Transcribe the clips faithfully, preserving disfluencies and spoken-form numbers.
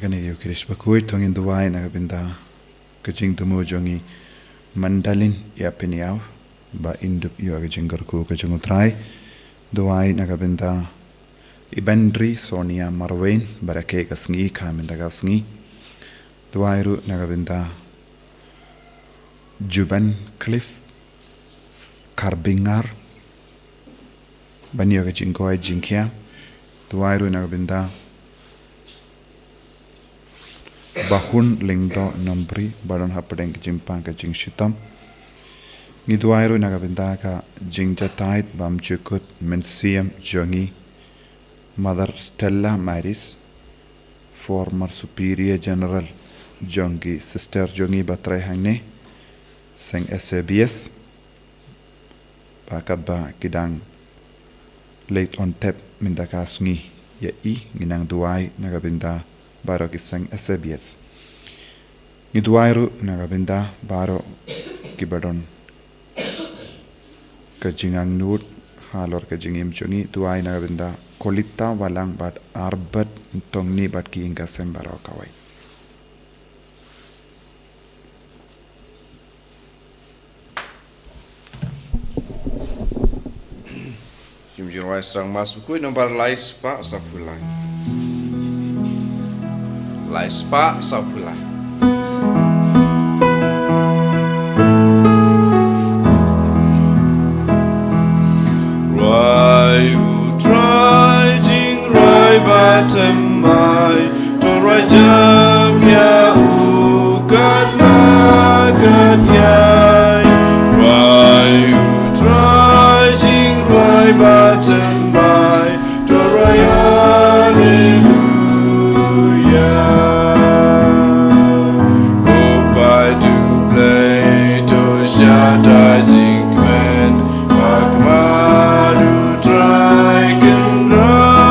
Kane ïa u Khrist bakhuid, to ngin duwai na ka bynta ka jingthmu jong i Mandalin ïa pynïaw ba in dup ïa ka jingkyrkhu ka jong u Trai. Duwai na ka bynta i Bandri Sonia Marwein ba rakhe ka sngi ka mynta ka sngi. Duwai ruh na ka bynta Juban Cliff Karbingar ban ïa ka jingkoit jingkhiah. Duwai ruh na ka bynta Bahun Lyngdoh Nombri ba don hapdeng ka jingpang ka jingshitom. Ngi duwai ruh na ka bynta ka jingjatait bam jukut mynsiem jong i Mother Stella Maris, former Superior General jong ki Sister jong i ba trei hangne seng S A B S. Ba katba ki dang leit on tep mynta ka sngi ïa i, ngi nang duwai na ka bynta baroh ki seng S A B S. Ngi duwai ruh na ka bynta baroh ki ba don ka jingangnud halor ka jingim jong i. Duwai na ka bynta Kolita Walang bad Arbet Tongni bad ki ïing ka sem baroh kawei. Jingmut jingrai sdang Mass bakhuid, nombar lai spah saphew lai. Lai spah saphew lai. Rwai u Trai jingrai bad thymmai, to rwai jam ïa u katba kat ïai. Rwai u Trai jingrai bad thymmai, to rwai Haleluya. Ko paid U Blei, to shatai jingkmen, bad kumno U Trai kynrad.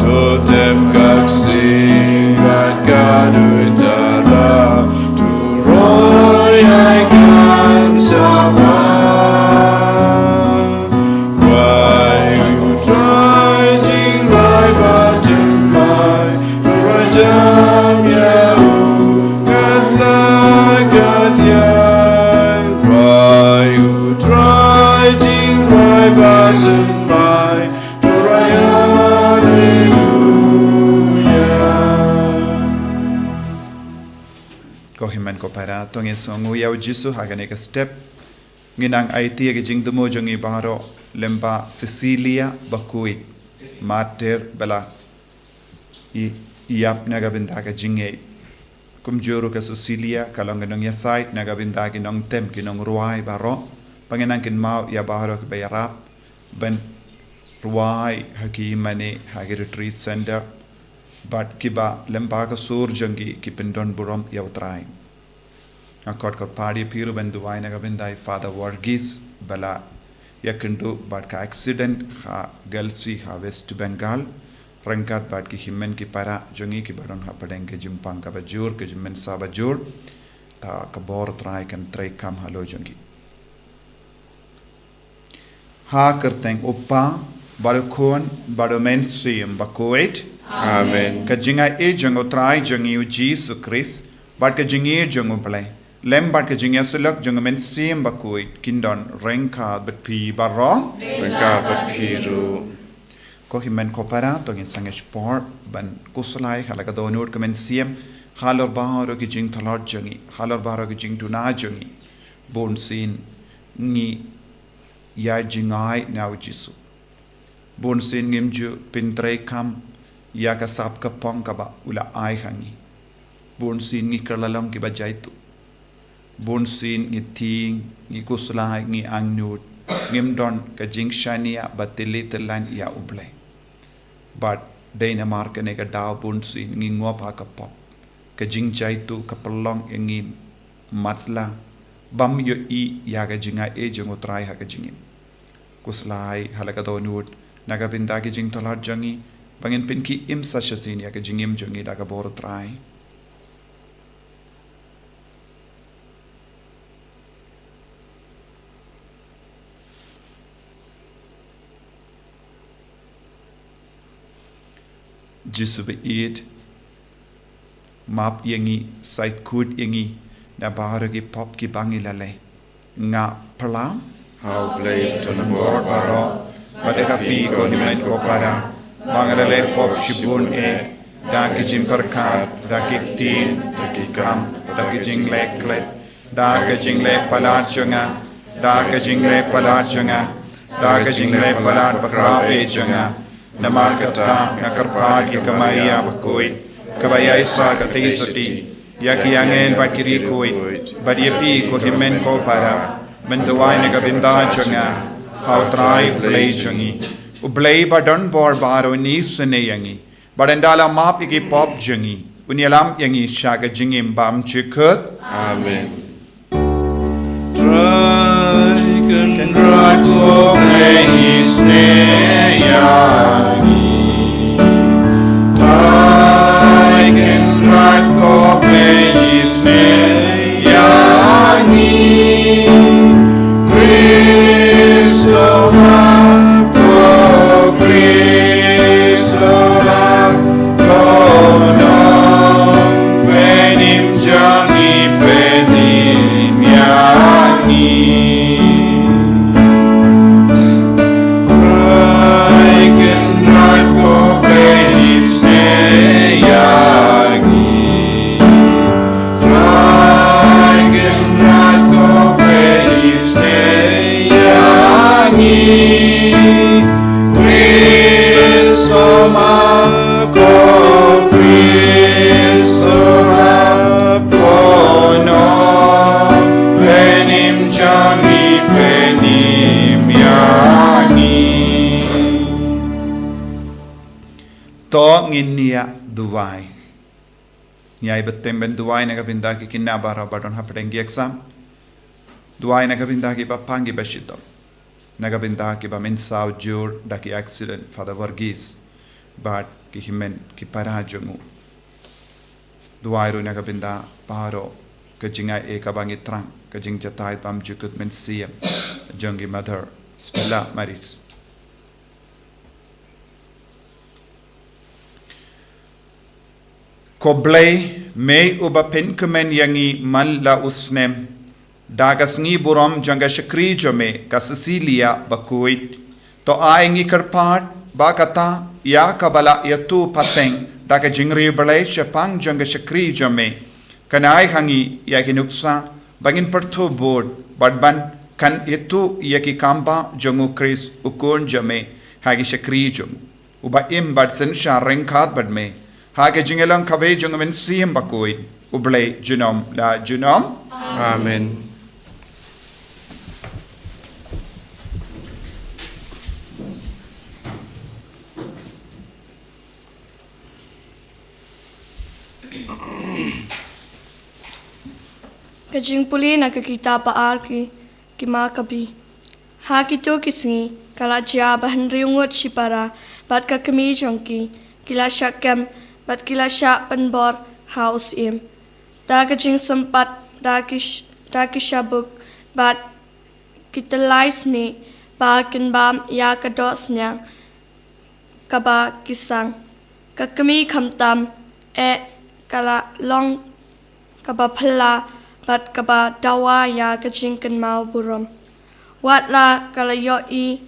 To tem ka ksing bad ka duitara, to roi ai kam shah bha. Rwai u Trai jingrai bad thymmai, to rwai jam ïa u katba kat ïai. Rwai u Trai jingrai bad thymmai, to rwai Haleluya. Ko hynmen ko para, to ngin sngewnguh ïa u Jisu ha kane ka step. Ngin nang aiti ïa ki jingthmu jong ngi baroh lem bad Cecilia bakhuid, martir ba la ï-, ïap na ka bynta ka jingngeit. Kumjuh ruh ka Cecilia ka long ka nongïasaid na ka bynta ki nongtem ki nongrwai baroh. Ba ngin nang kynmaw ïa baroh kiba ïarap ban rwai ha ki mane ha ki retreat center bad kiba lem bad ka sur jong ki ki pyndon burom ïa u Trai. Nga khot kyrpad ïa phi ruh ban duwai na ka bynta i Father Varghese ba la ïakynduh bad ka accident ha Galachi ha West Bengal, ryngkat bad ki hynmen ki para jong ngi kiba don hapdeng ka jingpang kaba jur, ka jingmynsaw ba jur. Ta ka bor Trai kan treikam halor jong ki. Ha ka kyrteng U Kpa, bad U Khun, bad U Mynsiem Bakhuid. Amen. Ka jingaiei jong U Trai jong ngi U Jisu Khrist bad ka jingïeit jong U Blei, lem bad ka jingïasyllok jong U Mynsiem Bakhuid, kin don ryngkat bad phi baroh. Ryngkat bad phi ruh. Ko hynmen ko para, to ngin sangeh por ban khuslai ha la ka dohnud ka mynsiem halor baroh ki jingtlot jong ngi, halor baroh ki jingduna jong ngi. Bunsien ngi ïa jngai na U Jisu. Bunsien ngim ju pyntreikam ïa ka sap ka pong kaba u la ai ha ngi. Bunsien ngi kylla long kiba jaituh. Bunsien ngi tieng, ngi khuslai, ngi angnud, ngim don ka jingshaniah ba tylli tyllan ïa U Blei. Bad dei namar kane ka daw bunsien ngi ngop ha ka pop. Ka jingjaituh ka pynlong ïa ngi matlah bym ïohi ïa ka jingaiei jong U Trai ha ka jingim. Khuslai ha la ka dohnud na ka bynta ki jingtlot jong ngi, ba ngin pynkhie im sa shisien ïa ka jingim jong ngi da ka bor U Trai. Jisu ba ïeit, map ïa ngi, sait kut ïa ngi na baroh ki pop kiba ngi la leh. Nga pyrshang ha U Blei Trai Donbor baroh, bad ha phi ko hynmen ko para, ba nga la leh pop shibun eh, da ki jingpyrkhat, da ki ktien, da ki kam, da ki jingleh klet, da ka jingleh palat jong nga, da ka jingleh palat jong nga, da ka jingleh palat bakhraw eh jong nga. Namar kata nga kyrpad ïa ka Maria bakhuid, kaba ïaishah katei shatei, ïa ki angel bad ki riewkhuid, bad ïa phi ko hynmen ko para, ban duwai na ka bynta jong nga ha U Trai U Blei jong ngi. U Blei ba donbor baroh un isynei ïa ngi, bad ynda la map ïa ki pop jong ngi, un ïalam ïa ngi sha ka jingim bymjukut. Amen. Trai Kynrad ko Blei isynei ïa ngi. Trai Kynrad ko Blei isynei ïa ngi. Khrist u map, ko Khrist u rah, ko nongpynim jong ngi, pynim ïa ngi. Trai Kynrad ko Blei isynei ïa ngi. Trai Kynrad ko Blei isynei ïa ngi. Khrist u map, ko Khrist u rah, ko nongpynim jong ngi, pynim ïa ngi. To ngin ïa duwai. Ngi ai bteng ban duwai na ka bynta ki khynnah baroh ba don hapdeng ki exam. Duwai na ka bynta ki bapang ki bashitom. Na ka bynta kiba mynsaw jur da ki accident, Father Verghese, bad ki hynmen ki para jong u. Duwai ruh na ka bynta baroh ka jingai eh kaba ngi thrang, ka jingjatai bymjukut mynsiem jong ki Mother Stella Maris. Ko Blei, me uba pynkmen ïa ngi man la u snem da ka sngi burom jong ka shakri jong me, ka Cecilia bakhuid. To ai ngi kyrpad ba kata ïa kaba la ïathuh pateng da ka jingriewblei shaphang jong ka shakri jong me, kan ai ha ngi ïa ki nuksa ba ngin pyrthuh bud bad ban kan ithuh ïa ki kambah jong u Khrist u Khun jong me ha ki shakri jong u. Uba im bad synshar ryngkat bad me ha ka jingïalong kawei jong u Mynsiem Bakhuid, U Blei junom la junom. Amen. Ka jingpule na ka kitab ba ar ki, ki Makabi. Ha kito ki sngi, ka la jia ba hynriew ngut shipara bad ka kmie jong ki, ki la shah kem bad ki la shah pynbor ha u syiem. Da ka jingsympat, da ki sh-, da ki shabuk bad ki tyllai snieh ba kin bam ïa ka doh synñiang kaba ki sang. Ka kmie khamtam eh ka la long kaba phylla bad kaba dawa ïa ka jingkynmaw burom. Wat la ka la ïohi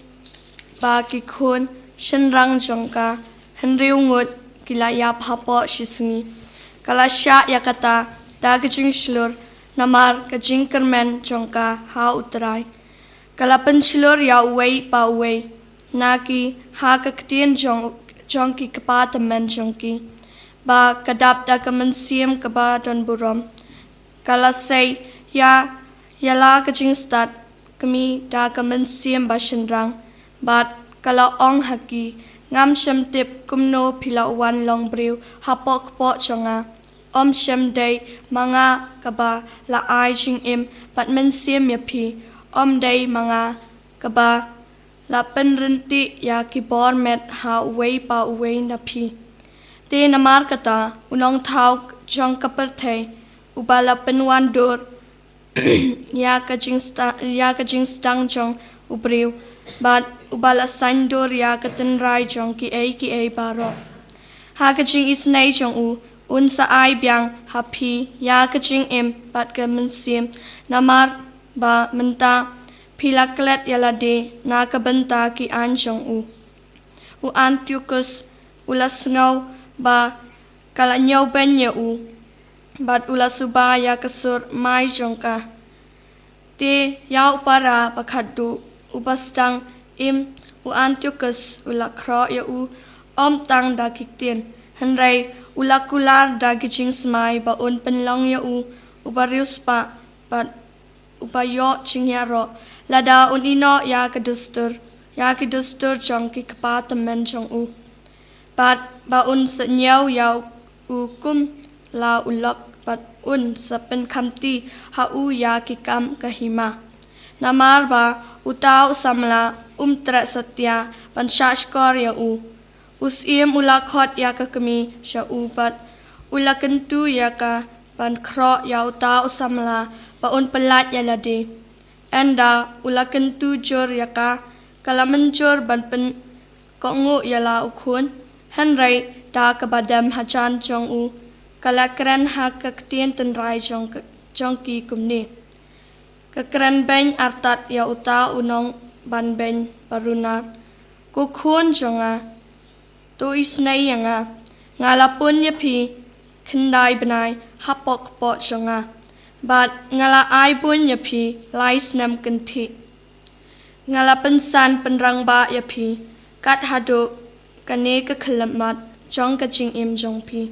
ba ki khun shynrang jong ka hynriew ngut ki la ïap hapoh shi sngi, ka la shah ïa kata da ka jingshlur namar ka jingkyrmen jong ka ha U Trai. Ka la pynshlur ïa uwei pa uwei na ki ha ka ktien jong, jong ki kpa tymmen jong ki, ba ka dap da ka mynsiem kaba don burom. Ka la sei ïa, ïa la ka jingstad kmie da ka mynsiem ba shynrang, bad ka la ong ha ki, ngam shym tip kumno phi la wan long briew hapoh kpoh jong nga. Ym shym dei ma nga kaba la ai jingim bad mynsiem ïa phi. Ym dei ma nga kaba la pynryntih ïa ki bor met ha uwei pa uwei na phi. Te namar kata, u nongthaw jong ka pyrthei, uba la pynwandur ïa ka jingsta-, ïa ka jingsdang jong u briew, bad uba la saiñdur ïa ka tynrai jong kiei kiei baroh. Ha ka jingisynei jong u, un sa ai biang ha phi ïa ka jingim bad ka mynsiem, namar ba mynta phi la klet ïa lade na ka bynta ki aiñ jong u. U Antiochus u la sngew ba ka la ñiewbeiñ ïa u, bad u la suba ïa ka sur mai jong ka. Te ïa u para ba khatduh, u ba sdang im, u Antiochus u la khroh ïa u, ym tang da ki ktien, hynrei u la kular da ki jingsmai ba un pynlong ïa u, u ba riewspah bad u ba ïoh jingïaroh, lada un ïehnoh ïa ka dustur, ïa ki dustur jong ki kpa tymmen jong u. Bad ba un sa ñiew ïa u kum la u lok, bad un sa pynkhamti ha u ïa ki kam ka hima. Namar ba uta u samla um treh satia ban shahshkor ïa u. U syiem u la khot ïa ka kmie sha u bad u la kyntu ïa ka ban khroh ïa uta u samla ba un pyllait ïa lade. Ynda u la kyntu jur ïa ka, ka la mynjur ban pynkohnguh ïa la u khun, hynrei da kaba dem hajan jong u, ka la kren ha ka ktien tynrai jong ka, jong ki kumne. Ka kren beiñ artat ïa uta u nongbanbeiñ barunar. Ko khun jong nga, to isynei ïa nga. Nga la pun ïa phi khyndai bnai hapoh kpoh jong nga, bad nga la ai buiñ ïa phi lai snem kynthih. Nga la pynsan pynrangbah ïa phi kat haduh kane ka khyllipmat jong ka jingim jong phi,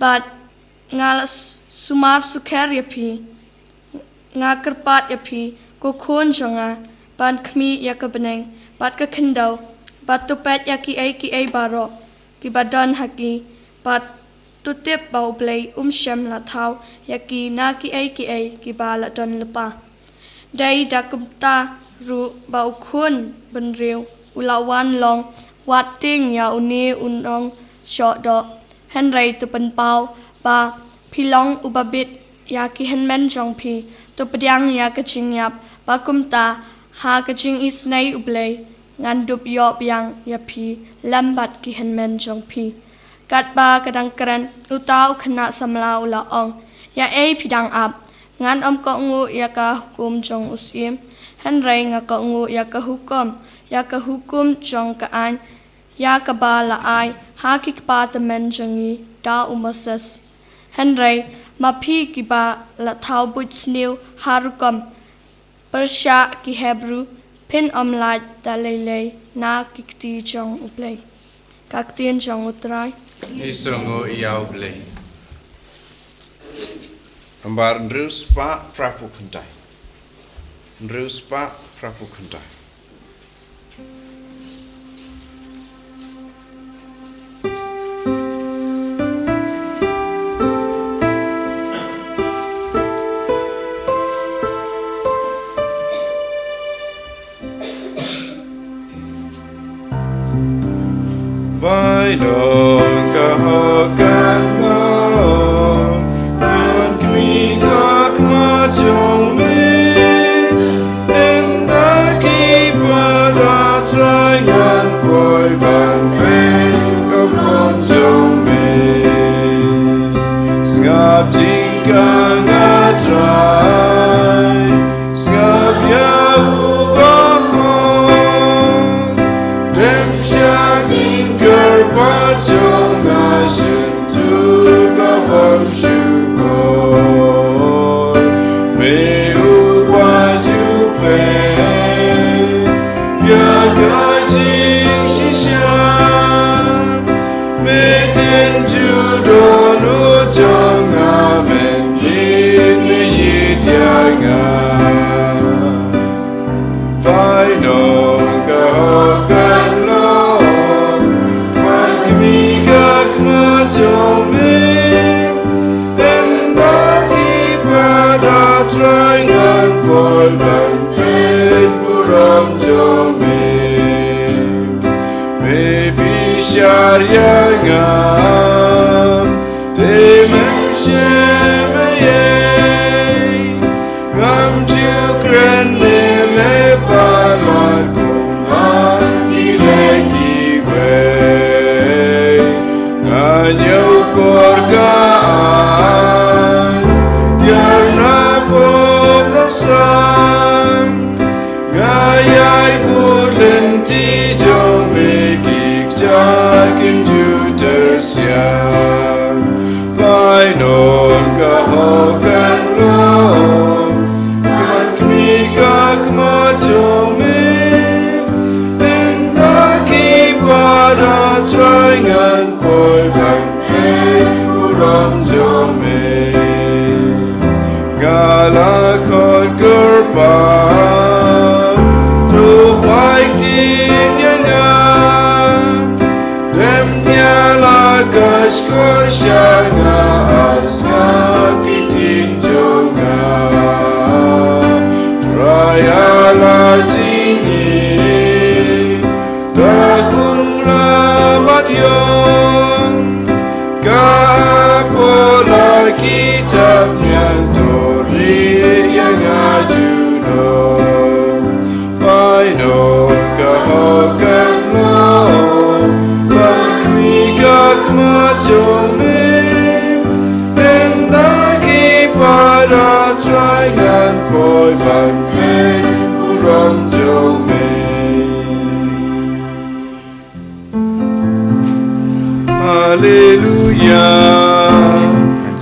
bad nga la s-, sumar sukher ïa phi. Nga kyrpad ïa phi, ko khun jong nga, ban khmih ïa ka bneng bad ka khyndew, bad to peit ïa kiei kiei baroh kiba don ha ki, bad to tip ba U Blei um shym la thaw ïa ki na kiei kiei kiba la don lypa. Dei da kumta ruh ba u khun bynriew u la wan long wat tieng ïa une u nongshohdoh. Hynrei to pynpaw ba phi long uba bit ïa ki hynmen jong phi, to pdiang ïa ka jingïap, ba kumta ha ka jingisynei U Blei ngan dup ïoh biang ïa phi lem bad ki hynmen jong phi. Katba ka dang kren, uta u khynnah samla u la ong, ïa ei phi dang ap? Ngan ym kohnguh ïa ka hukum jong u syiem, hynrei nga kohnguh ïa ka hukum, ïa ka hukum jong ka aiñ, ïa kaba la ai ha ki kpa tymmen jong ngi da u Moses. Hynrei ma phi kiba la thaw buit sniew ha rukom pyrshah ki Hebru, phin ym lait da lei lei na ki kti jong U Blei. Ka ktien jong U Trai. Ngi sngewnguh ïa U Blei. Nambar hynriew spah phra phew khyndai. Hynriew spah phra phew khyndai. Bai dong ka hok kan long, kan kmie ka khmat jong me. Ynda ki para Trai ngan poi ban peit ka burom jong me. Sngap jingkang, a Trai. Sngap ïa u ba hok. Dem sha jingkyrpad jong nga, shyntur ka bym shu poi. Me u ba shu peit ïa ka jingshisha. Me tynjuh dohnud jong nga, mynnin me ïeit ïa nga. Bai dong ka hok kan long, ban kmie ka khmat jong me. Ynda ki para Trai ngan poi ban peit burom jong me. Me bishar ïa nga, te mem shem ei. Ngam ju kren ne me palat kumba ngi leh kiwei. Nga Kin ju ter siang, bai non ka hok kan long, kan khmih ka khmat jong me, ynda ki para Trai ngan poi ban peit burom jong me. Nga la khot kyrpad, to peit ïa nga. Dem ïa la ka shkor sha nga, a sngap ïa ki ktien jong nga. Trai, a la jingim, da kum la mat ïong, ka por la ki tap ñiang, to ri ïa nga junom. Bai non ka hok kan long, ban khmih ka khmat jong me, ynda ki para Trai ngan poi ban peit burom jong me. Haleluya,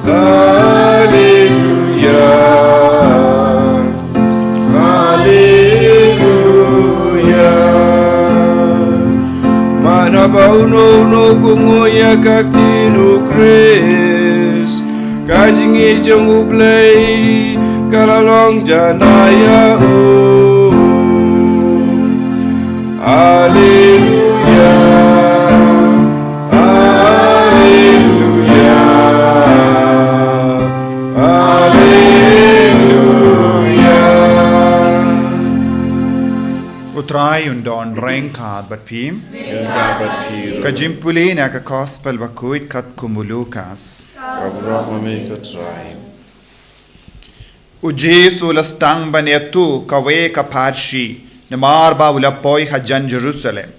haleluya, haleluya. Mano ba uno uno u kohnguh ïa ka ktien u Khrist, ka jingïeit jong U Blei ka la long janai ïa u. Haleluya, haleluya, haleluya. U Trai un don ryngkat bad phi. Ryngkat bad phi ruh. Ka jingpule na ka Gospel bakhuid katkum u Lukas. Ka burom ha me ko Trai. U Jisu u la sdang ban ïathuh kawei ka pharshi, namar ba u la poi hajan Jerusalem.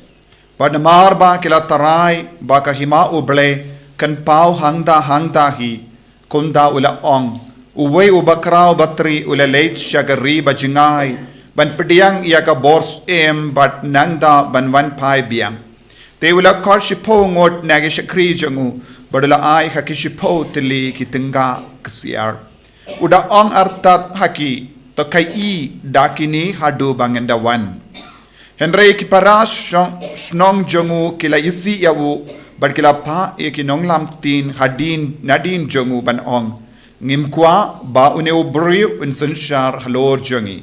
Bad namar ba ki la tharai ba ka Hima U Blei kan paw hangta hangta hi, kumta u la ong, uwei u bakhraw batri u la leit sha ka ri bajngai ban pdiang ïa ka bor syiem bad nangta ban wan phai biang. Te u la khot shiphew ngut na ki shakri jong u, bad u la ai ha ki shiphew tylli ki tyngka ksiar. U da ong artat ha ki, to khie da kine haduh ba ngan da wan. Hynrei ki para shong-, shnong jong u ki la isih ïa u, bad ki la phah ïa ki nonglam ktien hadien nadien jong u ban ong, ngim kwah ba une u briew un synshar halor jong ngi.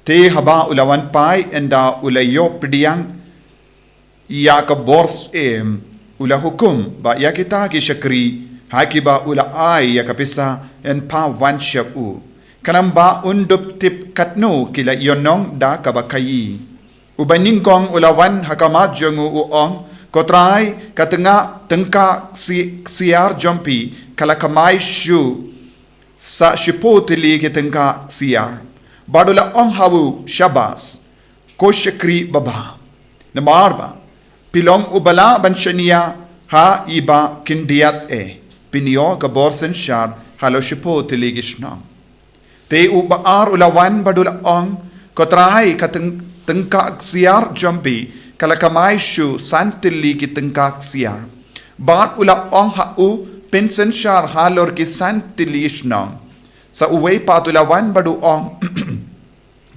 Te haba u la wan phai ynda u la ïoh pdiang ïa ka bor syiem, u la hukum ba ïa kita ki shakri ha kiba u la ai ïa ka pisa yn phah wan sha u, khnang ba un dup tip katno ki la ïohnong da kaba khie. U banyngkong u la wan ha khmat jong u, u ong, ko Trai, ka tyngka, tyngka ksi-, ksiar jong phi ka la kmai shuh sa shiphew tylli ki tyngka ksiar. Bad u la ong ha u, shabas, ko shakri babha. Namar ba phi long uba lah ban shaniah ha iba khyndiat eh, phin ïoh ka bor synshar halor shiphew tylli ki shnong. Te uba ar u la wan bad u la ong, ko Trai, ka tyng-, tyngka ksiar jong phi ka la kmai shuh san tylli ki tyngka ksiar. Bad u la ong ha u, phin synshar halor ki san tylli ki shnong. Sa uwei pat u la wan bad u ong,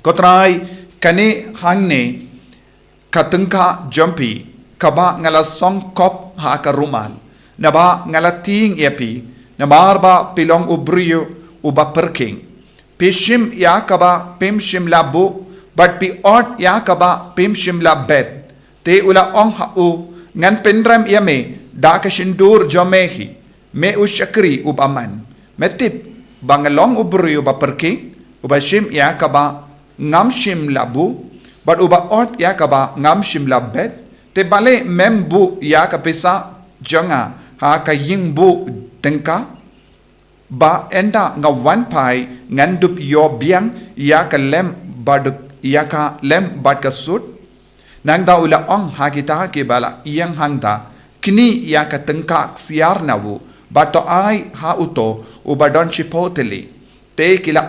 ko Trai, kane hangne ka tyngka jong phi, kaba nga la song kop ha ka rumal, naba nga la tieng ïa phi, namar ba phi long u briew uba pyrkhing. Phi shim ïa kaba phim shym la buh, bad phi ot ïa kaba phim shym la bet. Te u la ong ha u, ngan pynrem ïa me da ka shyntur jong me hi, me u shakri uba man. Me tip ba nga long u briew uba pyrkhing, uba shim ïa kaba ngam shym la buh, bad uba ot ïa kaba ngam shym la bet. Te balei mem buh ïa ka pisa jong nga ha ka ïing buh tyngka, ba ynda nga wan phai ngan dup ïoh biang ïa ka lem bad, ïa ka lem bad ka sut? Nangta u la ong ha kita kiba la ïeng hangta, knieh ïa ka tyngka ksiar na u, bad to ai ha uto uba don shiphew tylli. Te ki la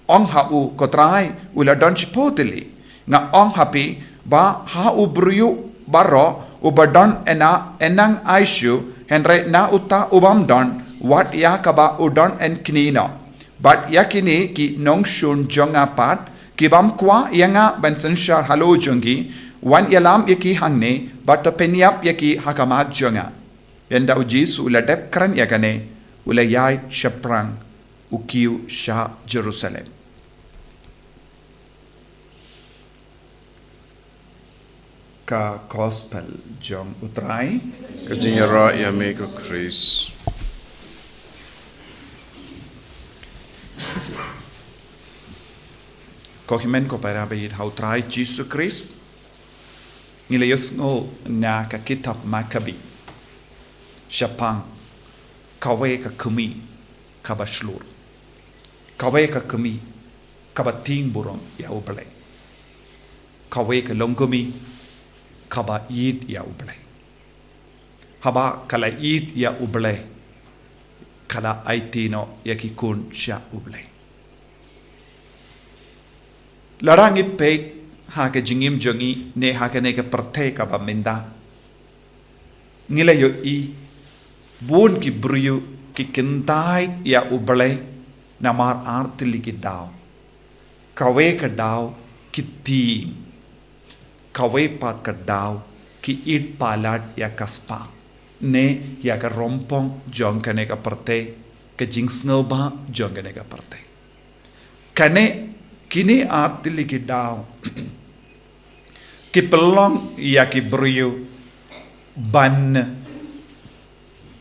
ong ha u, ko Trai, u la don shiphew tylli. Nga ong ha phi ba ha u briew baroh Uba don, yn nang ai shuh, hynrei na uta u bym don, wat ïa kaba u don yn knieh noh. Bad ïa kine ki nongshun jong nga pat, ki bym kwah ïa nga ban synshar halor jong ki, wan ïalam ïa ki hangne, bad to pynïap ïa ki ha khmat jong nga. Ynda u Jisu u la dep kren ïa kane, u la ïaid shaphrang, u kiew sha Jerusalem. Ka Gospel jong u Trai. Ka jingïaroh ïa me ko Khrist. Ko hynmen ko para ba ïeit ha u Trai Jisu Khrist. Ngi la ïohsngew na ka kitab Makabi shaphang kawei ka kmie kaba shlur, kawei ka kmie kaba tieng burom ïa U Blei, kawei ka longkmie kaba ïeit ïa U Blei. Haba ka la ïeit ïa U Blei, ka la aiti noh ïa ki khun sha U Blei. Lada ngi peit ha ka jingim jong ngi ne ha kane ka pyrthei kaba mynta, ngi la ïohi bun ki briew ki kyntait ïa U Blei namar ar tylli ki daw. Kawei ka daw ki tieng, kawei pat ka daw ki ïeit palat ïa ka spah ne ïa ka rympong jong kane ka pyrthei, ka jingsngewbha jong kane ka pyrthei. Kane, kine ar tylli ki daw ki pynlong ïa ki briew ban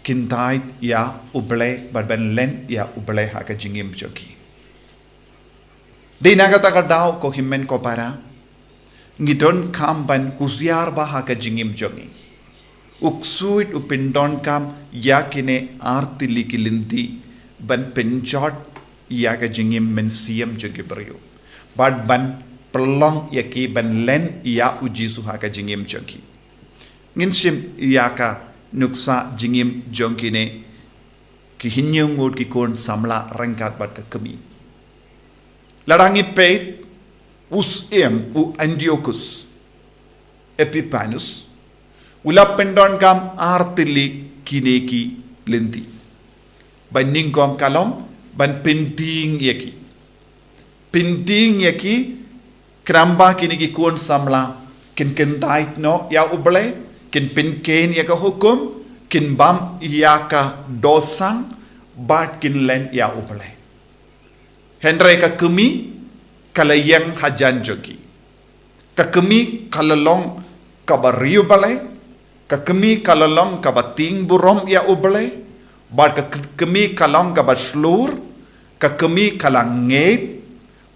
kyntait ïa U Blei, ban, ban len ïa U Blei ha ka jingim jong ki. Dei na kata ka daw ko hynmen ko para, ngi donkam ban husiar bha ha ka jingim jong ngi. U Ksuid u pyndonkam ïa kine ar tylli ki lynti ban pynjot ïa ka jingim mynsiem jong ki briew, bad ban pynlong ïa ki ban len ïa U Jisu ha ka jingim jong ki. Ngin shim ïa ka nuksa jingim jong kine ki hynñiew ngut ki khun samla ryngkat bad ka kmie. Lada ngi peit, u syiem u Antiochus Epiphanes u la pyndonkam ar tylli kine ki lynti ban nyngkong ka long ban pyntieng ïa ki. Pyntieng ïa ki, khnang ba kine ki khun samla kin kyntait noh ïa U Blei, kin pynkheiñ ïa ka hukum, kin bam ïa ka dohsang, bad kin len ïa U Blei. Hynrei ka kmie ka la ïeng hajan jong ki. Ka kmie ka la long kaba riewblei, ka kmie ka la long kaba tieng burom ïa U Blei, bad ka k-, kmie ka long kaba shlur, ka kmie ka la ngeit,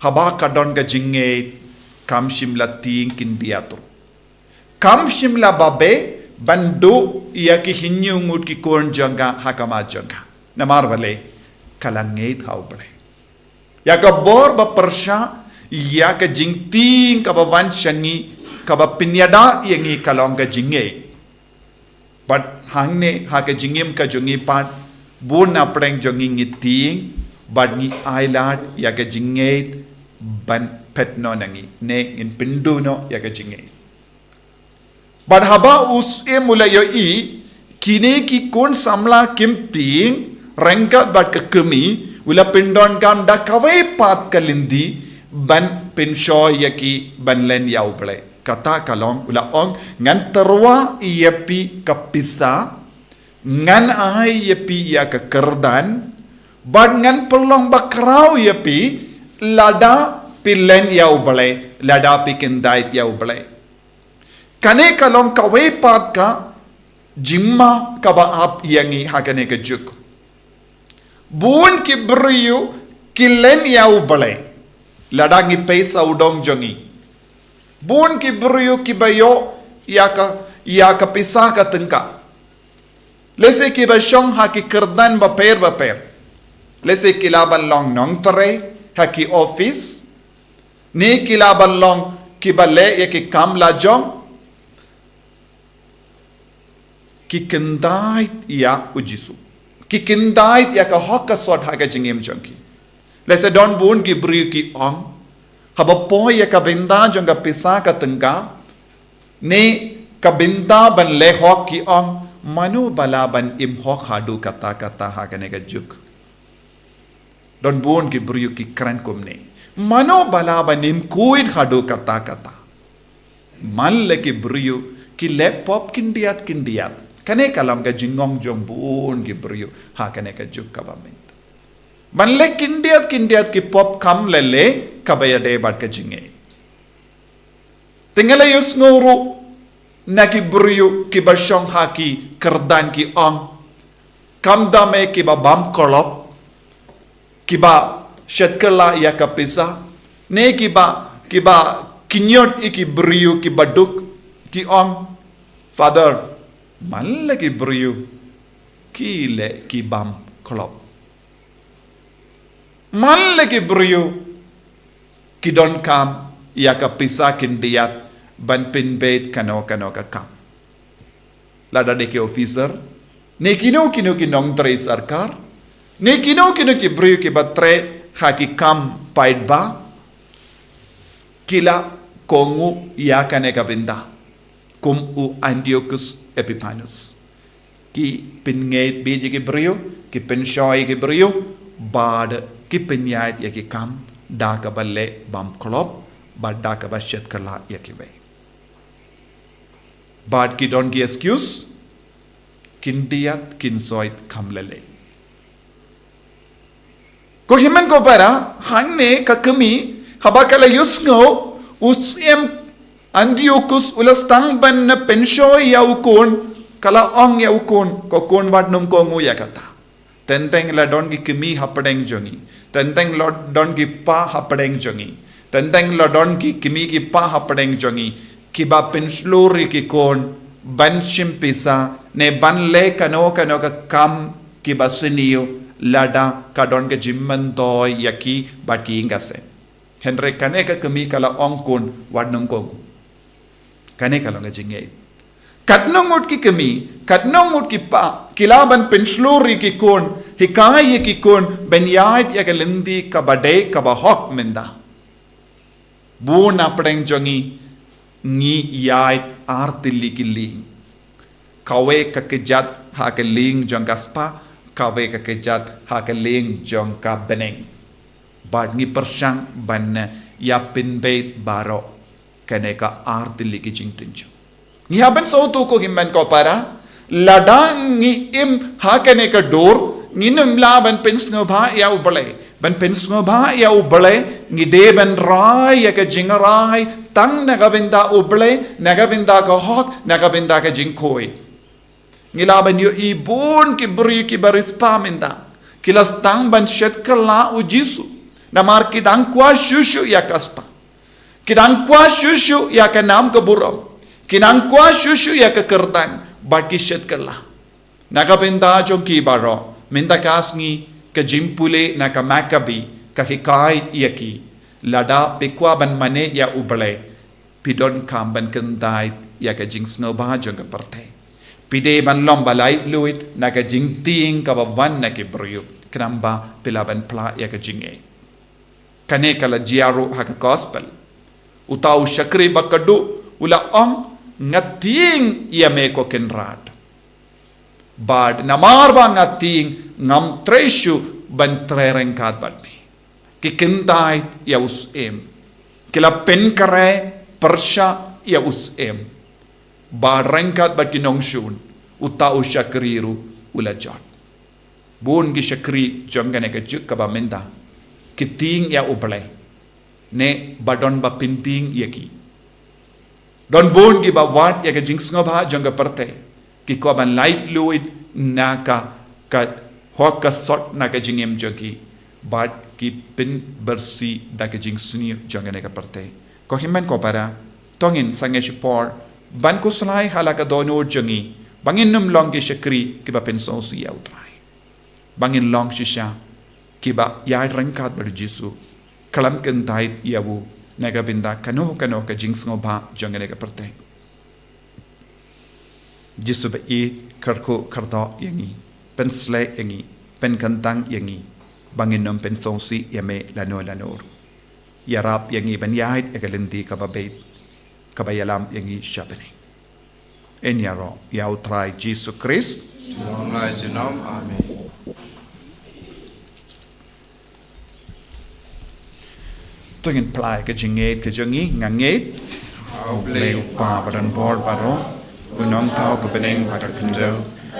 haba ka don ka jingngeit, kam shym la tieng khyndiat ruh. Kam shym la babe ban duh ïa ki hynñiew ngut ki khun jong ka ha khmat jong ka. Namar balei? Ka la ngeit ha U Blei. Ïa ka bor ba pyrshah ïa ka jingtieng kaba wan sha ngi, kaba pynïada ïa ngi ka long ka jingngeit. Bad hangne ha ka jingim ka jong ngi pat, bun na pdeng jong ngi ngi tieng, bad ngi ailad ïa ka jingngeit ban phet noh na ngi, ne ngin pynduh noh ïa ka jingngeit. Bad haba u syiem u la ïohi kine ki khun samla kim tieng ryngkat bad ka kmie, u la pyndonkam da kawei pat ka lynti ban pynshoi ïa ki ban len ïa U Blei. Kata ka long, u la ong, ngan tyrwa ïa phi ka pisa, ngan ai ïa phi ïa ka kyrdan, bad ngan pynlong bakhraw ïa phi lada phi len ïa U Blei, lada phi kyntait ïa U Blei. Kane ka long kawei pat ka jingma kaba ap ïa ngi ha kane ka juk. Bun ki briew ki len ïa U Blei. Lada ngi peit sawdong jong ngi, bun ki briew kiba ïoh ïa ka, ïa ka pisa ka tyngka. Lehse kiba shong ha ki kyrdan bapher bapher. Lehse ki lah ban long nongtrei ha ki office, ne ki lah ban long kiba leh ïa ki kam lajong. Ki kyntait ïa U Jisu. Ki kyntait ïa ka hok ka sot ha ka jingim jong ki. Lehse don bun ki briew ki ong, haba poi ïa ka bynta jong ka pisa ka tyngka, ne ka bynta ban leh hok ki ong, mano ba lah ban im hok haduh katta katta ha kane ka juk. Don bun ki briew ki kren kumne. Mano ba lah ban im khuid haduh katta katta. Man la ki briew ki leh pop khyndiat khyndiat. Kane ka long ka jingong jong bun ki briew ha kane ka juk kaba mynta. Man leh khyndiat khyndiat ki pop kam leh leh kaba ïadei bad ka jingngeit. Te nga la ïohsngew ruh na ki briew kiba shong ha ki kyrdan ki ong, kam da me kiba bam khlop, kiba shet kylla ïa ka pisa, ne kiba, kiba kynjot ïa ki briew kiba duk, ki ong, Father, man la ki briew ki leh ki bam khlop. Man la ki briew ki donkam ïa ka pisa khyndiat ban pynbeit kano kano ka kam. Lada dei ki officer, ne kino kino ki nongtrei sorkar, ne kino kino ki briew kiba trei ha ki kam paidbah, ki la kohnguh ïa kane ka bynta kum u Antiochus Epiphanes. Ki pynngeit beit ïa ki briew, ki pynshoi ïa ki briew, bad ki pynïaid ïa ki kam da kaba leh bam khlop, bad da kaba shet kylla ïa kiwei. Bad ki don ki excuse, khyndiat khynsoit kam leh leh. Ko hynmen ko para, hangne ka kmie, haba ka la ïohsngew, u syiem Antiochus u la sdang ban pynshoi ïa u khun, ka la ong ïa u khun, ko khun wat nym kohnguh ïa kata. Teng teng la don ki kmie hapdeng jong ngi. Teng teng la don ki pa hapdeng jong ngi. Teng teng la don ki kmie ki pa hapdeng jong ngi. Kiba pynshlur ïa ki khun, ban shim pisa, ne ban leh kano kano ka kam kiba sniew lada ka don ka jingmyntoi ïa ki bad ki ïing ka sem. Hynrei kane ka kmie ka la ong khun wat nym kohnguh. Kane ka long ka jingngeit. Katno ngut ki kmie, katno ngut ki pa, ki lah ban pynshlur ïa ki khun, hikai ïa ki khun, ban ïaid ïa ka lynti kaba dei kaba hok mynta. Bun hapdeng jong ngi, ngi ïaid artylli ki lieng. Kawei ka kjat ha ka lieng jong ka spah, kawei ka kjat ha ka lieng jong ka bneng. Bad ngi pyrshang ban ïa pynbeit baroh kane ka artylli ki jingtynjuh. Ngi hap ban sngewthuh ko hynmen ko para, lada ngi im ha kane ka dur, ngin ym lah ban pynsngewbha ïa U Blei. Ban pynsngewbha ïa U Blei, ngi dei ban rai ïa ka jingrai tang na ka bynta U Blei, na ka bynta ka hok, na ka bynta ka jingkhuid. Ngi lah ban ïohi bun ki briew kiba riewspah mynta, ki la sdang ban shet kylla U Jisu. Namar ki dang kwah shuh shuh ïa ka spah. Ki dang kwah shuh shuh ïa ka nam ka burom. Ki dang kwah shuh shuh ïa ka kyrdan. Bad ki shet kylla. Na ka bynta jong ki baroh, mynta ka sngi ka jingpule na ka Makabi ka hikai ïa ki, lada phi kwah ban mane ïa U Blei, phi donkam ban kyntait ïa ka jingsngewbha jong ka pyrthei. Phi dei ban long ba laitluid na ka jingtieng kaba wan na ki briew, khnang ba phi lah ban phla ïa ka jingngeit. Kane ka la jia ruh ha ka gospel. Uta u shakri ba khatduh u la ong, nga tieng ïa me ko Kynrad. Bad namar ba nga tieng, ngam trei shuh ban trei ryngkat bad me. Ki kyntait ïa u syiem. Ki la pynkhreh pyrshah ïa u syiem. Bad ryngkat bad ki nongshun, uta u shakri ruh u la jot. Bun ki shakri jong kane ka juk kaba mynta ki tieng ïa U Blei, ne ba don ba pyntieng ïa ki. Don bun kiba wad ïa ka jingsngewbha jong ka pyrthei, ki kwah ban laitluid na ka, ka hok ka sot na ka jingim jong ki, bad ki pynbyrsi da ka jingsniew jong kane ka pyrthei. Ko hynmen ko para, to ngin sangeh shipor ban khuslai ha la ka dohnud jong ngi, ba ngin ym long ki shakri kiba pynsngewsih ïa U Trai. Ba ngin long shisha kiba ïaid ryngkat bad U Jisu, khlem kyntait ïa u na ka bynta kano kano ka jingsngewbha jong kane ka pyrthei. Jisu ba ïeit, kyrkhu kyrdoh ïa ngi, pynsleh ïa ngi, pynkyntang ïa ngi, ba ngin ym pynsngewsih ïa me lano lano ruh. Ïarap ïa ngi ban ïaid ïa ka lynti kaba beit, kaba ïalam ïa ngi sha bneng. Ngin ïaroh ïa U Trai Jisu Khrist. Junom la junom. Amen. To ngin plie ka jingngeit ka jong ngi. Nga ngeit ha U Blei U Kpa badonbor baroh, U Nongthaw ka bneng bad ka khyndew,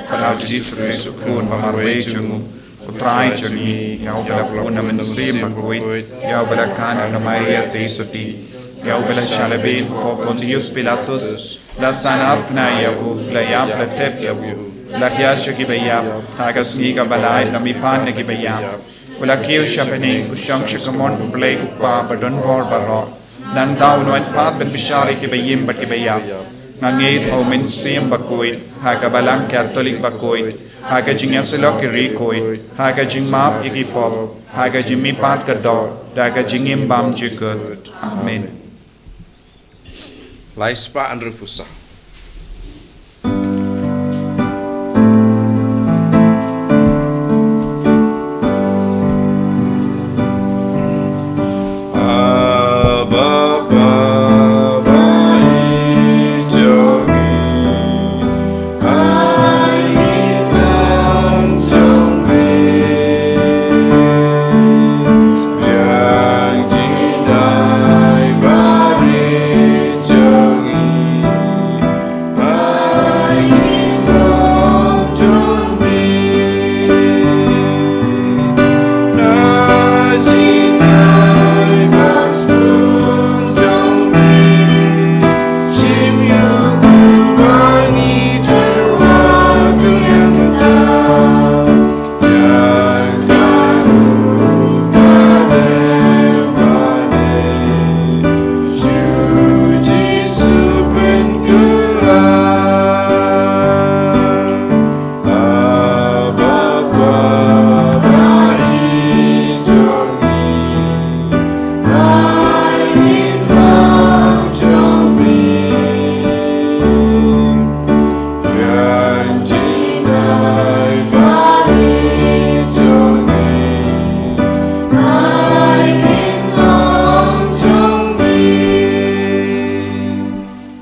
bad ha U Jisu Khrist U Khun ba marwei jong U, U Trai jong ngi, ïa uba la pun na Mynsiem Bakhuid, ïa uba la khang da ka Maria Theisotti, ïa uba la shah lehbeiñ hapoh Pontius Pilatus, la sahnarphna ïa u, la ïap, la tep ïa u, la hiar sha kiba ïap, ha ka sngi kaba lai la mihpat na kiba ïap, u la kiew sha bneng, u shong sha kamon U Blei U Kpa badonbor baroh. Nangta un wan pat ban bishar ïa kiba im bad kiba ïap. Nga ngeit ha U Mynsiem Bakhuid, ha ka Balang Katholik bakhuid, ha ka jingïasyllok ki riewkhuid, ha ka jingmap ïa ki pop, ha ka jingmihpat ka doh, da ka jingim bymjukut. Amen. Lai spah hynriewphew saw.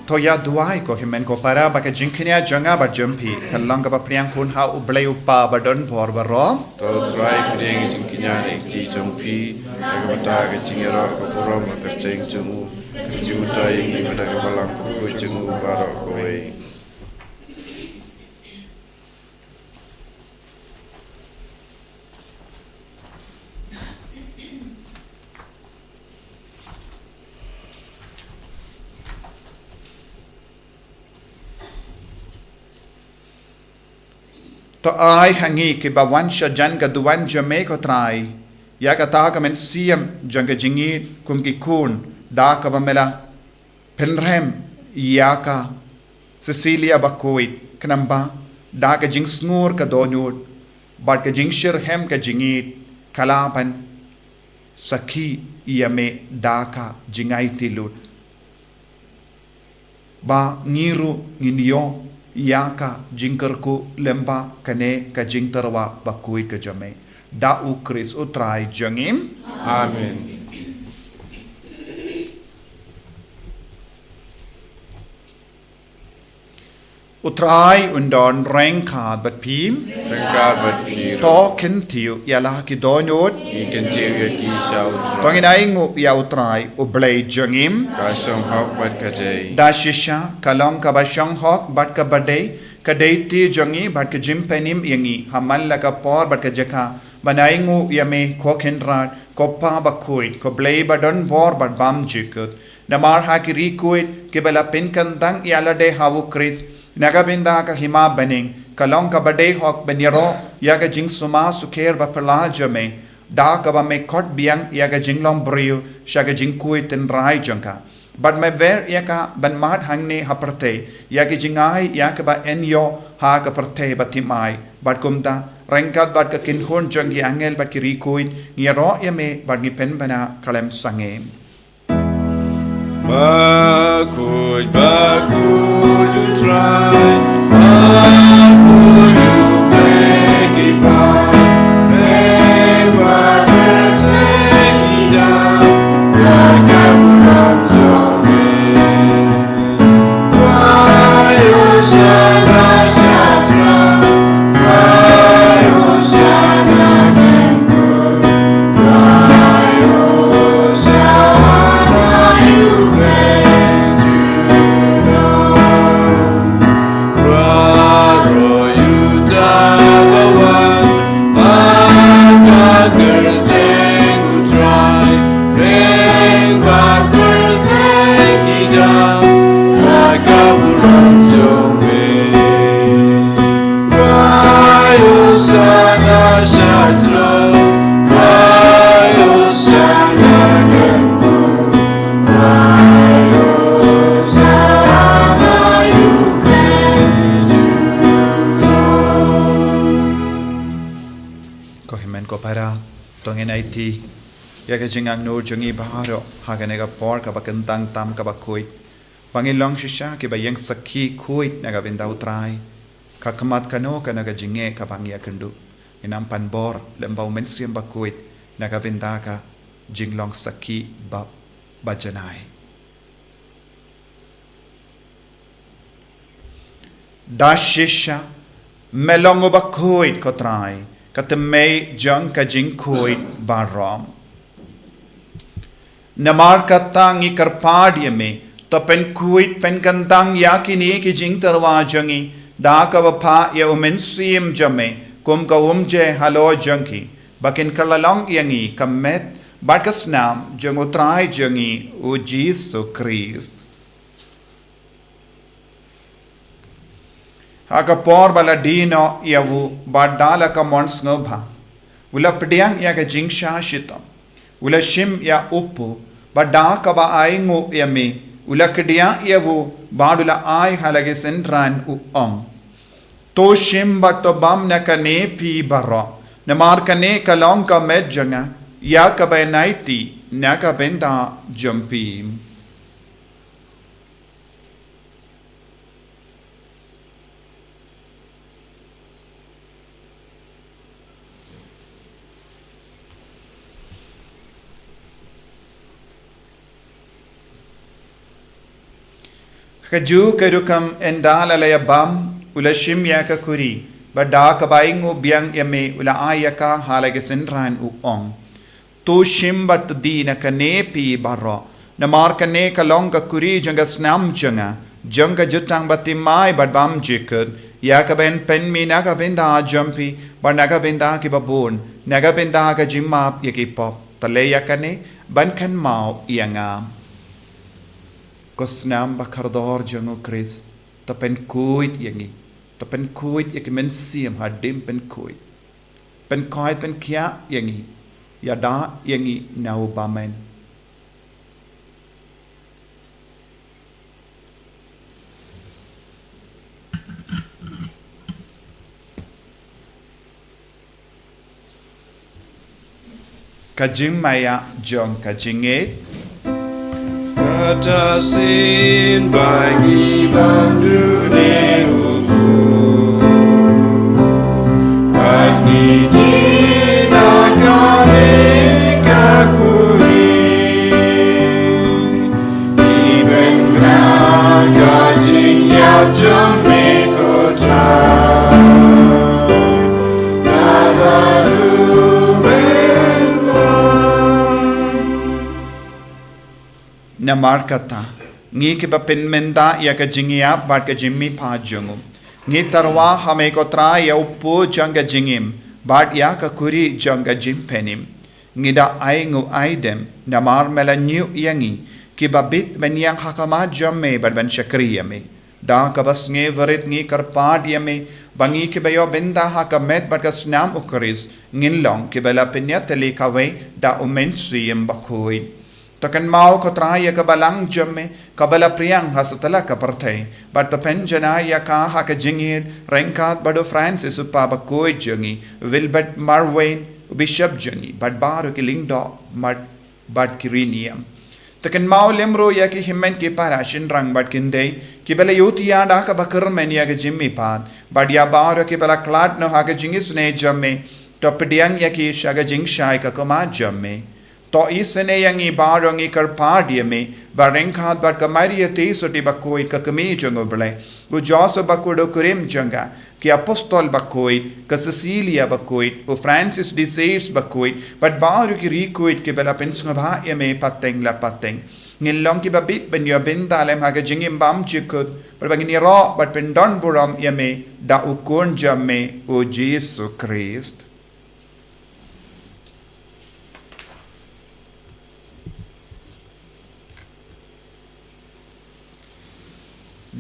To ïa duwai ko hynmen ko para, ba ka jingkñia jong nga bad jong phi kan long kaba pdiang khun ha U Blei U Kpa badonbor baroh. To Trai, pdiang ïa ka jingkñia na ka kti jong phi, ha kaba ta ka jingïaroh ka burom ka kyrteng jong u, ka jingmyntoi ïa ngi na ka balang bakhuid jong u baroh kawei. To ai ha ngi kiba wan shajan ka duwan jong me ko Trai, ïa kata ka mynsiem jong ka jingïeit kum ki khun, da kaba me la pynrem ïa ka Cecilia bakhuid, khnang ba da ka jingsngur ka dohnud bad ka jingshitrhem ka jingïeit, ka lah ban sakhi ïa me da ka jingaiti lut, ba ngi ruh ngin ïoh ïa ka jingkyrkhu lem bad kane ka jingtyrwa bakhuid ka jong me. Da U Khrist U Trai jong ngi. Amen. U Trai un don ryngkat bad phi. Ryngkat bad phi ruh. To kyntiew ïa la ki dohnud. Ngi kyntiew ïa ki sha U Trai. To ngin ainguh ïa U Trai U Blei jong ngi. Ka shong hok bad ka dei. Da shisha ka long kaba shong hok bad kaba dei ka duty jong ngi bad ka jingpynim ïa ngi ha man la ka por bad ka jaka ban ainguh ïa me, ko Kynrad, ko Pa bakhuid, ko Blei badonbor bad bymjukut. Namar ha ki riewkhuid kiba la pynkyndang ïa lade ha U Khrist na ka bynta ka hima bneng, ka long kaba dei hok ban ïaroh ïa ka jingsumar sukher baphylla jong me, da kaba me khot biang ïa ka jinglong briew sha ka jingkhuid tynrai jong ka. Bad me wer ïa ka ban mad hangne ha pyrthei ïa ki jingai ïa kiba yn ïoh ha ka pyrthei bathymmai. Bad kumta, ryngkat bad ka kynhun jong ki angel bad ki riewkhuid, ngi ïaroh ïa me bad ngi pynbna khlem sangeh. Bakhuid, bakhuid U Trai, bakhuid U Blei ki parabangeit, ïa ka burom jong me. Para, to ngin aiti ïa ka jingangnud jong ngi baroh ha kane ka por kaba kyntang tam kaba khuid, ba ngin long shisha kiba ïeng sakhi khuid na ka bynta U Trai. Ka khmat kano kano ka jingeh kaba ngi ïakynduh, ngin ym pan bor lem bad U Mynsiem Bakhuid na ka bynta ka jinglong sakhi ba, ba janai. Da shisha, me long uba khuid, ko Trai, ka tymmen jong ka jingkhuid baroh. Namar kata ngi kyrpad ïa me, to pynkhuid pynkyntang ïa kine ki jingtyrwa jong ngi da kaba phah ïa U Mynsiem jong me kum ka umjer halor jong ki, ba kin kylla long ïa ngi ka met bad ka snam jong U Trai jong ngi, U Jisu Khrist. Ha ka por ba la die noh ïa u, bad da la ka mon sngewbha, u la pdiang ïa ka jingshah shitom, u la shim ïa u pud, bad da kaba ainguh ïa me, u la kdiah ïa u, bad u la ai ha la ki synran, u ong: To shim bad to bam na kane phi baroh, namar kane ka long ka met jong nga, ïa kaba ngi aiti na ka bynta jong phi. Kajuh ka rukom, ynda la la ïa bam, u la shim ïa ka kuri, bad da kaba ainguh biang ïa me, u la ai ïa ka ha la ki synran, u ong: To shim bad to die na kane phi baroh, namar kane ka long ka kuri jong ka snam jong nga, jong ka jutang bathymmai bad bymjukut, ïa kaba ngi pynmih na ka bynta jong phi bad na ka bynta kiba bun na ka bynta ka jingmap ïa ki pop. To leh ïa kane ban kynmaw ïa nga. Ko snam ba kordor jong U Khrist, to pynkhuid ïa ngi, to pynkhuid ïa ki mynsiem hadien pynkhuid. Pynkhuid pynkhiah ïa ngi, ïada ïa ngi na u bymman. Ka jingmaïa jong ka jingngeit. Kata shisien ba ngi bam dune u pud, ba ngi die na kane ka kuri, ngi bynrap ka jingïap jong me, ko Trai. Namar kata, ngi kiba pynmynta ïa ka jingïap bad ka jingmihpat jong u, ngi tyrwa ha me, ko Trai, ïa u pud jong ka jingim bad ïa ka kuri jong ka jingpynim. Ngi da ainguh aidem namar me la ñiew ïa ngi kiba bit ban ïeng ha khmat jong me bad ban shakri ïa me. Da kaba sngewrit ngi kyrpad ïa me ba ngi kiba ïoh bynta ha ka met bad ka snam U Khrist ngin long kiba la pynïatylli kawei da U Mynsiem Bakhuid. To kynmaw, ko Trai, ïa ka balang jong me kaba la pdiang ha satlak ka pyrthei, bad to pynjanai ïa ka ha ka jingïeit ryngkat bad u Francis u Papa bakhuid jong ngi, Wilbert Marwein u Bishop jong ngi, bad baroh ki lyngdoh bad, bad ki riewniam. To kynmaw lem ruh ïa ki hynmen ki para, shynrang bad kynthei kiba la ïohthiah da kaba kyrmen ïa ka jingmihpat, bad ïa baroh kiba la khlad noh ha ka jingisynei jong me, to pdiang ïa ki sha ka jingshai ka khmat jong me. To isynei ïa ngi baroh, ngi kyrpad ïa me, ba ryngkat bad ka Maria Theisotti bakhuid, ka Kmie jong U Blei, u Joseph bakhuid u kurim jong ka, ki apostol bakhuid, ka Cecilia bakhuid, u Francis de Sales bakhuid, bad baroh ki riewkhuid kiba la pynsngewbha ïa me pateng la pateng, ngin long kiba bit ban ïoh bynta lem ha ka jingim bymjukut, bad ba ngin ïaroh bad pyndonburom ïa me da u Khun jong me, u Jisu Khrist.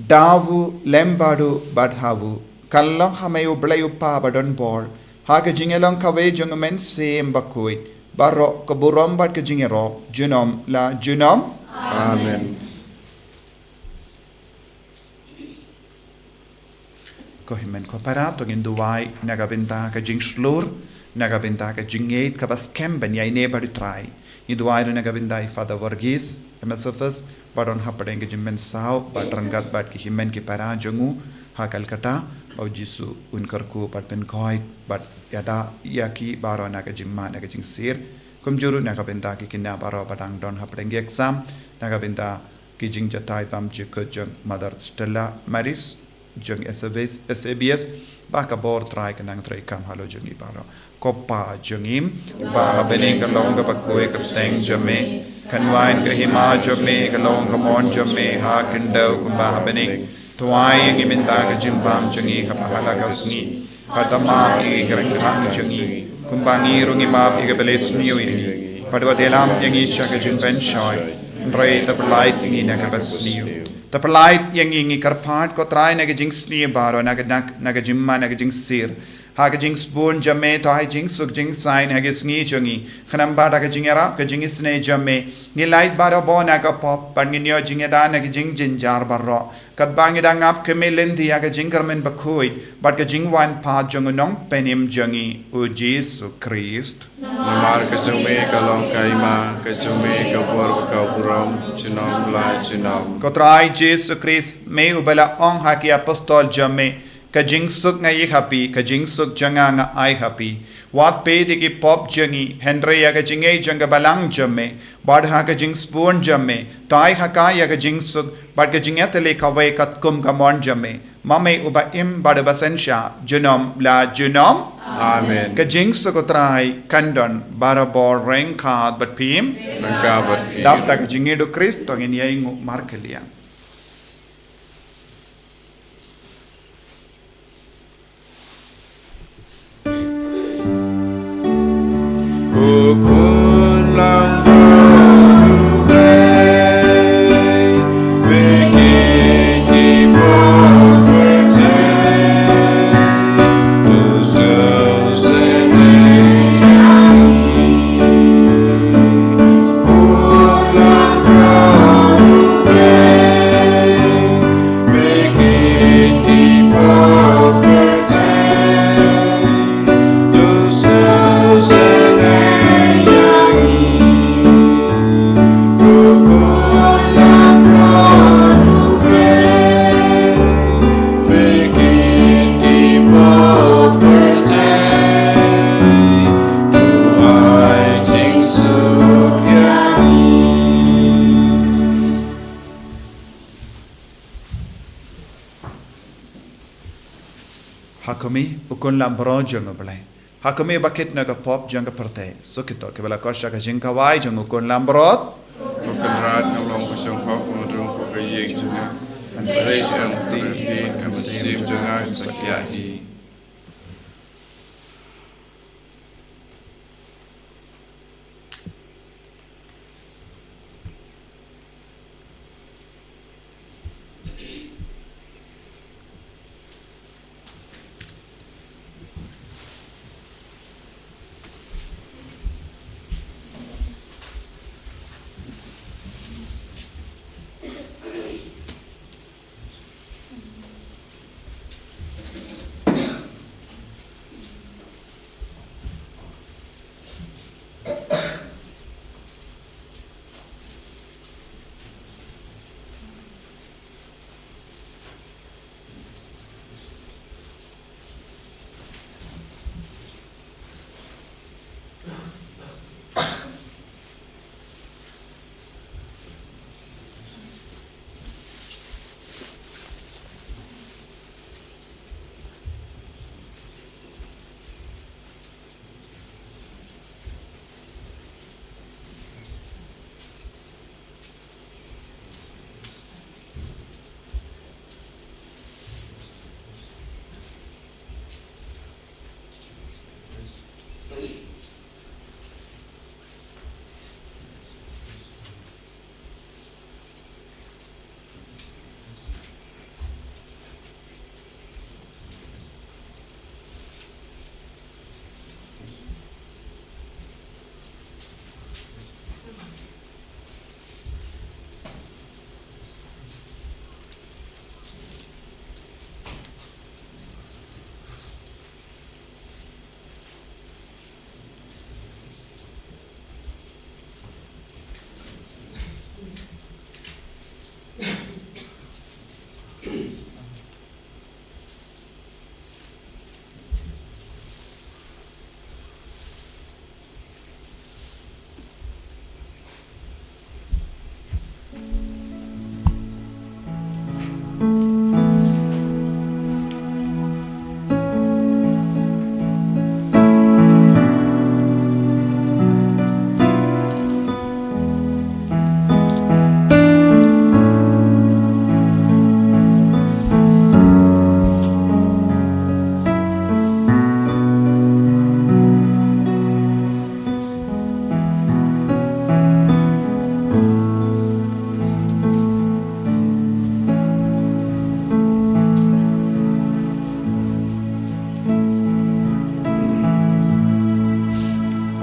Da u, lem bad u, bad ha u, ka long ha me U Blei U Kpa badonbor, ha ka jingïalong kawei jong U Mynsiem Bakhuid, baroh ka burom bad ka jingïaroh junom la junom. Amen. Ko hynmen ko para, to ngin duwai na ka bynta ka jingshlur Na ka bynta ka jingngeit kaba skhem ban ïaineh bad u Trai. Ngi duwai ruh na ka bynta i Father Verghese, M S F S, ba don hapdeng ka jingmynsaw bad ryngkat bad ki hynmen ki para jong u ha Calcutta, ba u Jisu un kyrkhu bad pynkhuid bad ïada ïa ki baroh na ka jingma na ka jingsir. Kumjuh ruh na ka bynta ki khynnah baroh ba dang don hapdeng ki exam, na ka bynta ki jingjatai bymjukut jong Mother Stella Maris, jong S A B S, S A B S, ba ka bor Trai kan nang treikam halor jong ngi baroh. Ko Pa jong ngi, uba ha bneng, ka long kaba khuid ka kyrteng jong me, kan wan ka hima jong me, ka long ka mon jong me ha khyndew kumba ha bneng. To ai ïa ngi mynta ka jingbam jong ngi kaba ha la ka sngi. Bad to map ïa ngi ki ryngkang jong ngi, kumba ngi ruh ngi map ïa kiba la sniew ïa ngi. Bad wat ïalam ïa ngi sha ka jingpynshoi, hynrei to pyllait ïa ngi na kaba sniew. To pyllait ïa ngi, ngi kyrpad ko Trai, na ka jingsniew baroh, na ka, na, na ka jingma, na ka jingsir. Ha ka jingsbun jong me, to ai jingsuk jingsaiñ ha ka sngi jong ngi. Khnang ba da ka jingïarap ka jingisynei jong me, ngin lait baroh bor na ka pop, bad ngin ïoh jingïada na ka jingjynjar baroh. Katba ngi dang ap khmih lynti ïa ka jingkyrmen bakhuid bad ka jingwan pat jong u Nongpynim jong ngi, u Jisu Khrist. Namar ka jong me ka long ka hima, ka jong me ka bor bad ka burom, junom la junom. Ko Trai Jisu Khrist, me uba la ong ha ki apostol jong me, ka jingsuk nga ai ha phi, ka jingsuk jong nga nga ai ha phi. Wat peit ïa ki pop jong ngi, hynrei ïa ka jingngeit jong ka balang jong me, bad ha ka jingsbun jong me, to ai ha ka ïa ka jingsuk bad ka jingïatylli kawei katkum ka mon jong me. Ma me uba im bad uba synshar, junom la junom. Amen. Ka jingsuk u Trai kan don barabor ryngkat bad phi. Ryngkat bad phi. Dap da ka jingngeit u Khrist to ngin ïai nguh markylliang. Ha khmih, u khun langbrot jong U Blei. Ha khmih, ba kit na ka pop jong ka pyrthei. Suk ïa kito kiba la koit sha ka jingkhawai jong u khun langbrot. Ko Kynrad, nga long ka shongkha, nga rung ko ka ïing jong nga. Hynrei sha ka mynsiem jong nga sa khia hi.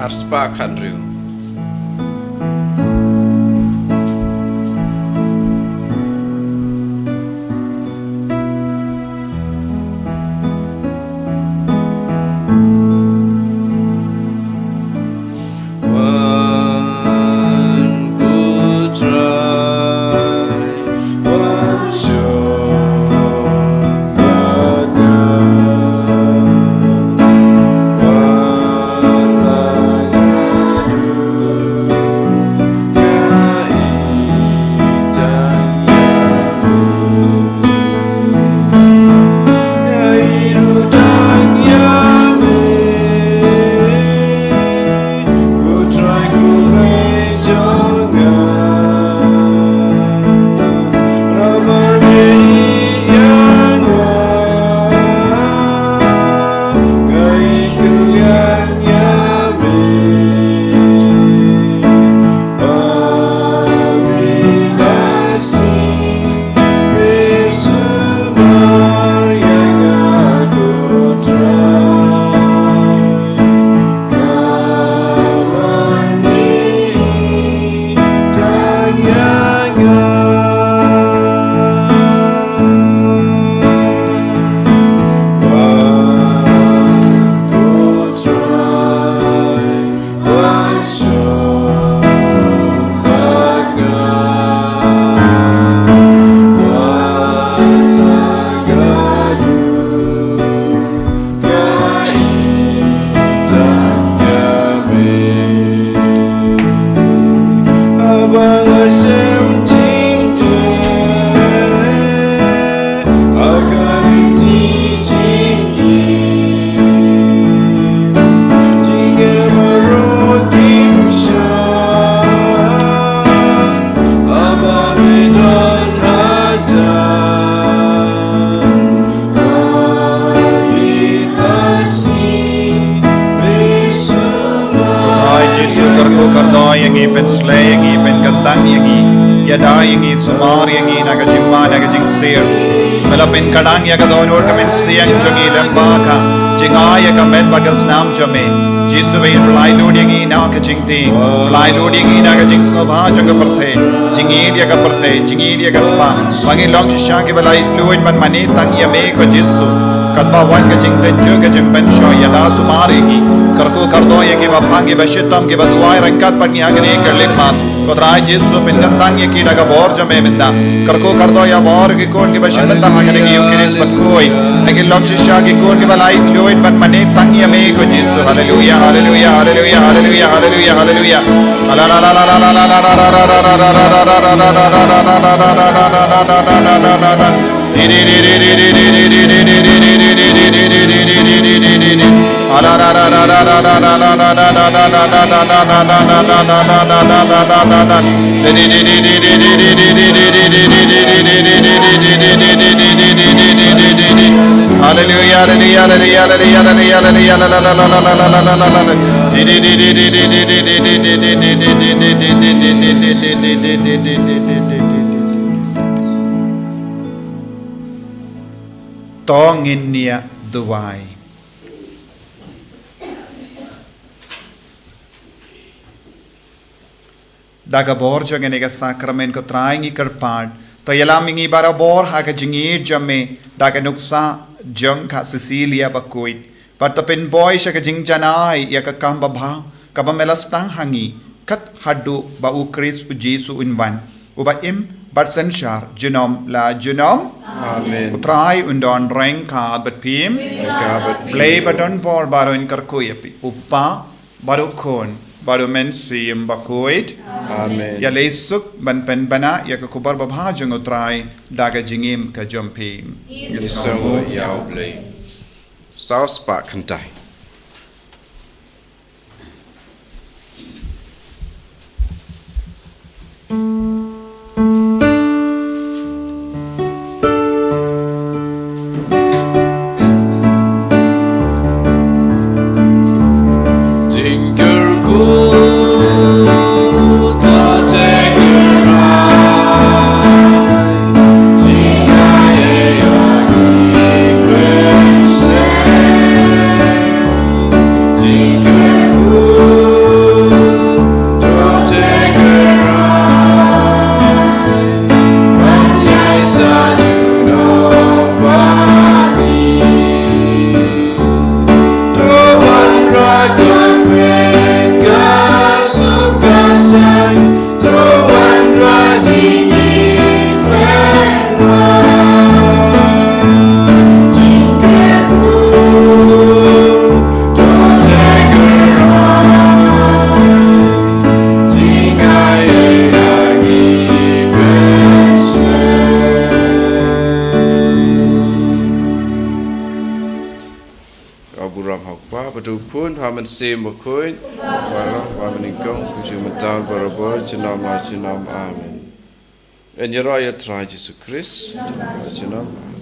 Arspah khandriu. Wan ko Trai, wan shong bad nga. Wan la nga duh, nga ïeit tang ïa me. Nga ïeit tang ïa me. Ko Trai, ko Blei jong nga. Namar me ïeit ïa nga, nga ïeit kylliang ïa me. Ba me blessing, me sumar ïa nga, ko Trai. Trai Jisu, kyrkhu kyrdoh ïa ngi, pynsleh ïa ngi, pynkyntang ïa ngi, ïada ïa ngi, sumar ïa ngi na ka jingma, na ka jingsir. Me la pynkdang ïa ka dohnud ka mynsiem jong ngi lyngba ka jingai ïa ka met bad ka snam jong me. Jisu, ba ngin pynlait lut ïa ngi na ka jingtieng, pynlait lut ïa ngi na ka jingsngewbha jong ka pyrthei, jingïeit ïa ka pyrthei, jingïeit ïa ka spah. Ba ngin long shisha kiba lait luid ban mane tang ïa me ko Jisu. Katba wan ka jingtynjuh ka jingpynshoi, ïada sumar ïa ngi. Kyrkhu kyrdoh ïa kiba phang, kiba shitom, kiba duwai ryngkat bad ngi ha kane ka lyndet. Ko Trai Jisu, pynkyntang ïa ki da ka bor jong me mynta. Kyrkhu kyrdoh ïa bor ki khun kiba shim bynta ha kane ka Ïukharist Bakhuid. Ha ki long shisha ki khun kiba lait luid ban mane tang ïa me ko Jisu. Haleluia, haleluia, haleluia, haleluia, haleluia, haleluia. Hallelujah, hallelujah, hallelujah, hallelujah, hallelujah, hallelujah, hallelujah, hallelujah, hallelujah, hallelujah. To ngin ïa duwai. Da ka bor jong kane ka sakramen ko Trai ngi kyrpad. To ïalam ïa ngi barabor ha ka jingïeit jong me da ka nuksa jong ka Cecilia Bakhuid. Bad to pynbor sha ka jingjanai ïa ka kam babha kaba me la sdang ha ngi, kat haduh ba u Khrist u Jisu un wan, uba im bad synshar junom la junom. Amen. U Trai un don ryngkat bad phi. Ryngkat bad phi. Blei ba don bor baroh un kyrkhu ïa phi. U Kpa, bad u Khun, bad u Mynsiem Bakhuid. Amen. Ïaleh suk ban pynbna ïa ka khubor babha jong u Trai da ka jingim ka jong phi. Ngi sngewnguh ïa U Blei. Saw spah khyndai. Ka burom ha u Kpa bad u Khun, ha u Mynsiem Bakhuid, baroh ba mynnyngkong, kumjuh mynta, barabor, junom la junom. Amen. Yn ïaroh ïa u Trai Jisu Khrist, junom la junom.